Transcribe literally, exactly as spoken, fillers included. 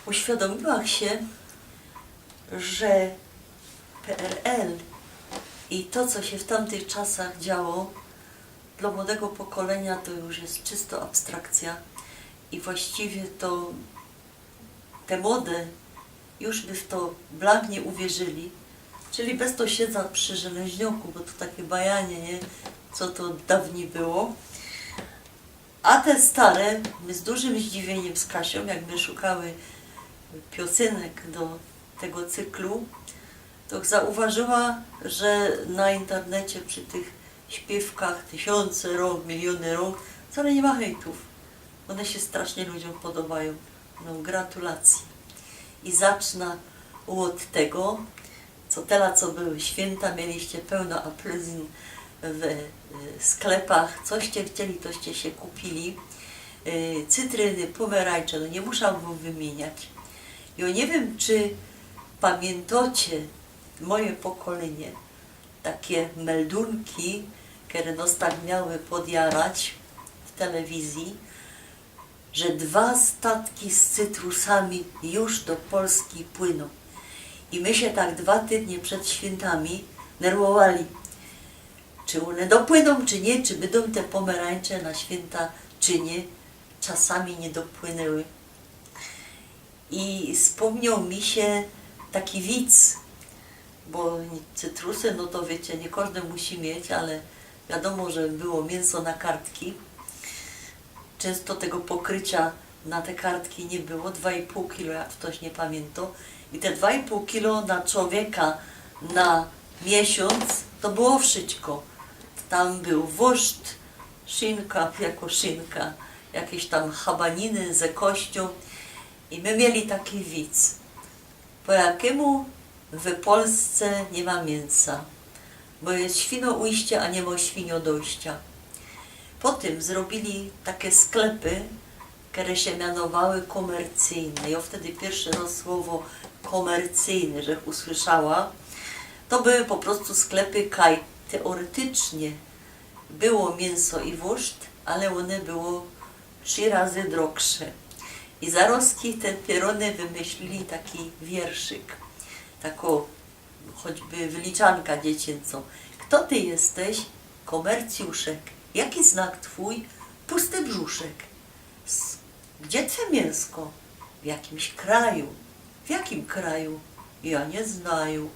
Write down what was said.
Uświadomiłam sie, że P R L i to, co sie w tamtych czasach działo, dlŏ młodego pokolynia to już je czysto abstrakcyjŏ i właściwie to te młode już by w to blank niy uwierzyli, czyli bez to siedzã przi żelŏznioku, bo to take bajanie, niy? Co to dŏwnij było. A te stare, my z dużym zdziwiyniyma z Kasiōm, jak my szukały piosynek do tego cyklu, to zauważyła, że na internecie przi tych śpiywkach tysiōnce rōng, miliōny rōng, wcale niy ma hejtōw. Ône sie strasznie ludziōm podobajōm. No, gratulacje. I zacznã ôd tego, co tela, co były świynta, mieliście pełno apelsyn w e, sklepach, coście chcieli, toście sie kupili. E, Cytryny, pomarańcze, no niy muszã wōm wymiyniać. Jŏ niy wiym, czy pamiyntŏcie, moje pokolynie, take meldunki, kere nos tak miały podjarać w telewizyji, że dwa statki z cytrusami już do Polski płynōm. I my sie tak dwa tydnie przed świyntami nerwowali, czy ône dopłynōm, czy niy, czy bydōm te pomarańcze na świynta, czy niy. Czasami niy dopłynęły. I spōmniōł mi sie taki wic, bo cytrusy, no to wiycie, niy kożdy musi mieć, ale wiadōmo, że było miynso na kartki. Czynsto tego pokryciŏ na te kartki niy było, dwa i pōł kilo, jak ftoś niy pamiyntŏ. I te dwa i pōł kilo na czowieka, na miesiōnc, to było wszysko. Tam bōł wōrzt, szynka jako szynka, jakeś tam habaniny ze kościōm. I my mieli taki wic, po jakymu w Polsce niy ma miynsa, bo je Świnoujście, a niy ma Świniodojścia. Potym zrobiyli take sklepy, kere sie mianowały komercyjne. Jŏ wtedy piyrszy rŏz słowo komercyjne żech usłyszała. To były po prostu sklepy, kaj teoretycznie było miynso i wōrzt, ale ône było trzi razy drogsze. I zarŏzki te pierōny wymyślili taki wierszyk, takŏ choćby wyliczanka dziecięcŏ. Kto ty jesteś? Komercjuszek. Jaki znak twój? Pusty brzuszek. S- Gdzie twe miynsko? W jakimś kraju. W jakim kraju? Ja niy znaju.